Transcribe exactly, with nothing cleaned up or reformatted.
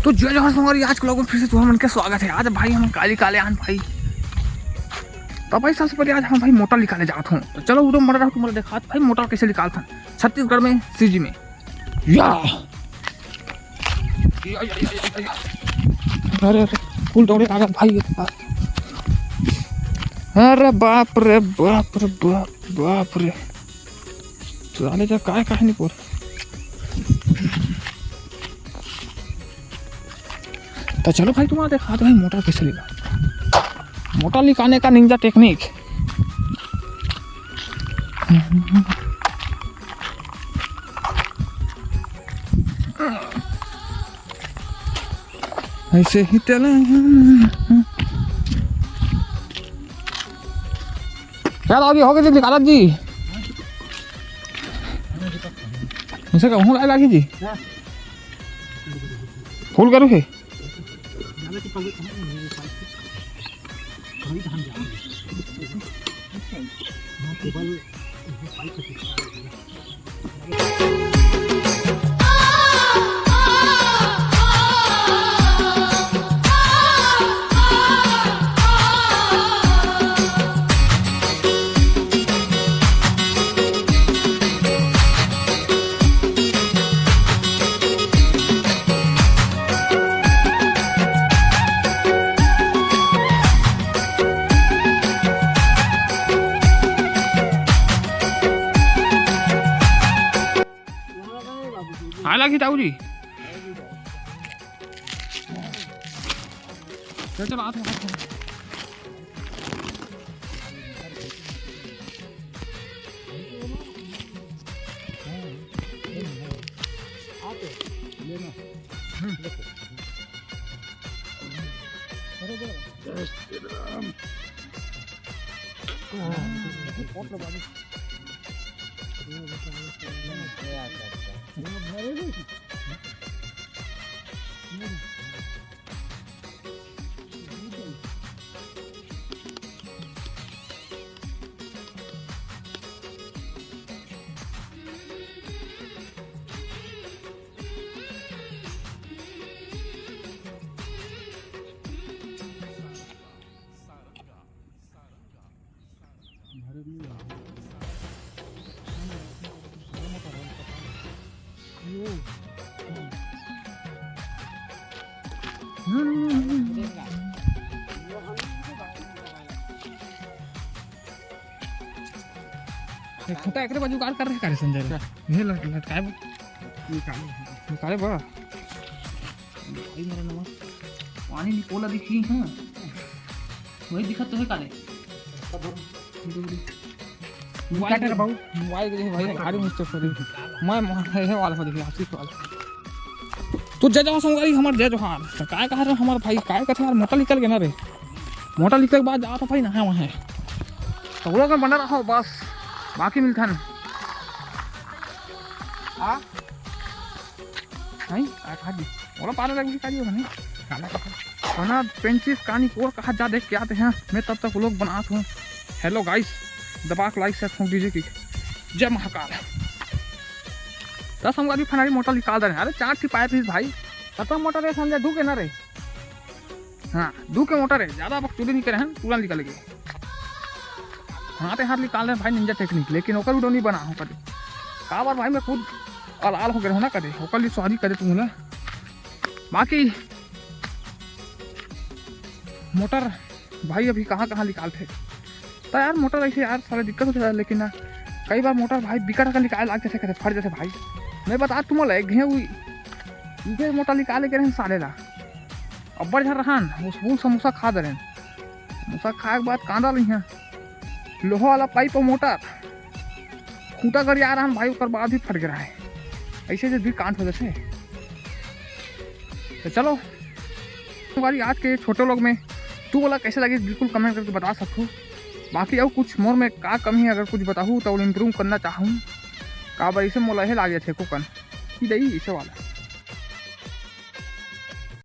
तो जय जोहार संगवारी, आज के vlog में फिर से तुमन मन के स्वागत है। आज भाई हम काली काले आन भाई, तो भाई सबसे पहले आज हम भाई मोटर निकाले जात हूँ। तो चलो उधर मटर रहो, तुम्हारा दिखात भाई मोटर कैसे निकालथन छत्तीसगढ़ में सीजी में। या या, या, या, या, या। अरे, अरे, फूल दौड़े लागल भाई। अरे बाप रे बाप रे बाप, बाप रे। साले जा काय काहे नहीं पोर। तो चलो भाई, तुम्हारा दिखा दो भाई मोटर कैसे निकाल, मोटर निकालने का निंजा टेक्निक। ऐसे ही चले। क्या दाऊ जी, हो गए जी निकालत जी? इसे कहूँ लाए लागी जी? फूल करू है। आए लागी ताऊ जी। चल, चल, आ, आ, आ। एक छोटा एकरे बाजू गाड़ कर रहे का रे संजय? क्या? ये लट-, लटकाए बा। निकाले। निकाले बा। भाई मेरा नवा पानी निकोला दिखी है। वही दिखत तो है काले। मोबाइल काटे रे बाबू, मोबाइल के भाई भारी मुश्किल से। मैं, मैं, हे, हे वाला दिखी, आशीष वाला। तो जय जोहार संगवारी, हमार जय जोहार। तो काय कहा रहे हमार भाई, काय कथे यार, मोटर निकल गया ना रे। मोटर निकले के बाद जात भाई नहा वहाँ। तो वो लोग बना रहो बस, बाकी मिलथन। आ? नहीं, आ खा दी। ओला पाना लगी खा दी नहीं। काला का। बना पेंचिस कानी कोर कहा जा देख के आते हैं। मैं तब तक vlog बनात हूँ। Hello guys, दबा के like share ठोक दीजिए कि जय महाकाल। दस हम अभी फनारी मोटर निकाल दे रहे हैं। अरे चार ठी पाइप रहीस भाई। कतका मोटर है समझा, दू के ना रे। हाँ, दू के मोटर है, ज्यादा बकचोदी नहीं करे हैं, पूरा निकल गए। हाथ हाथ निकाल रहे भाई निंजा टेक्निक, लेकिन ओकर वीडियो नहीं बना हो कभी। का बार भाई मैं खुद अलाल हो गए हो ना कदे, ओकर लिए सॉरी करे तुम ना। बाकी मोटर भाई अभी कहाँ कहाँ निकालथे। तो यार मोटर ऐसे यार सारे दिक्कत हो जाता है, लेकिन ना कई बार मोटर भाई बिकट अकन निकाले लाग जैसे कहते फट जैसे भाई। मैं बता तुम एक घे हुई इनके मोटर निकाले के रहन साले ला। अब्बड़ झन रहन, उस फूल समोसा खा दे रहन। समोसा खाए के बाद कांदा लिहा। लोहा वाला पाइप और मोटर खूंटा गड़िया रहन भाई, ओकर बाद भी फट गया है। ऐसे जो भी कांड हो जाते। तो चलो, हमारी आज के छोटे vlog में तू बोला कैसे लगे, बिल्कुल comment करके बता सकू। बाकी और कुछ मोर में का कमी है, अगर कुछ बताहू तो improve करना चाहूँ। का बार इसे मोला हे लागे थे कोकन की दई इसे वाला।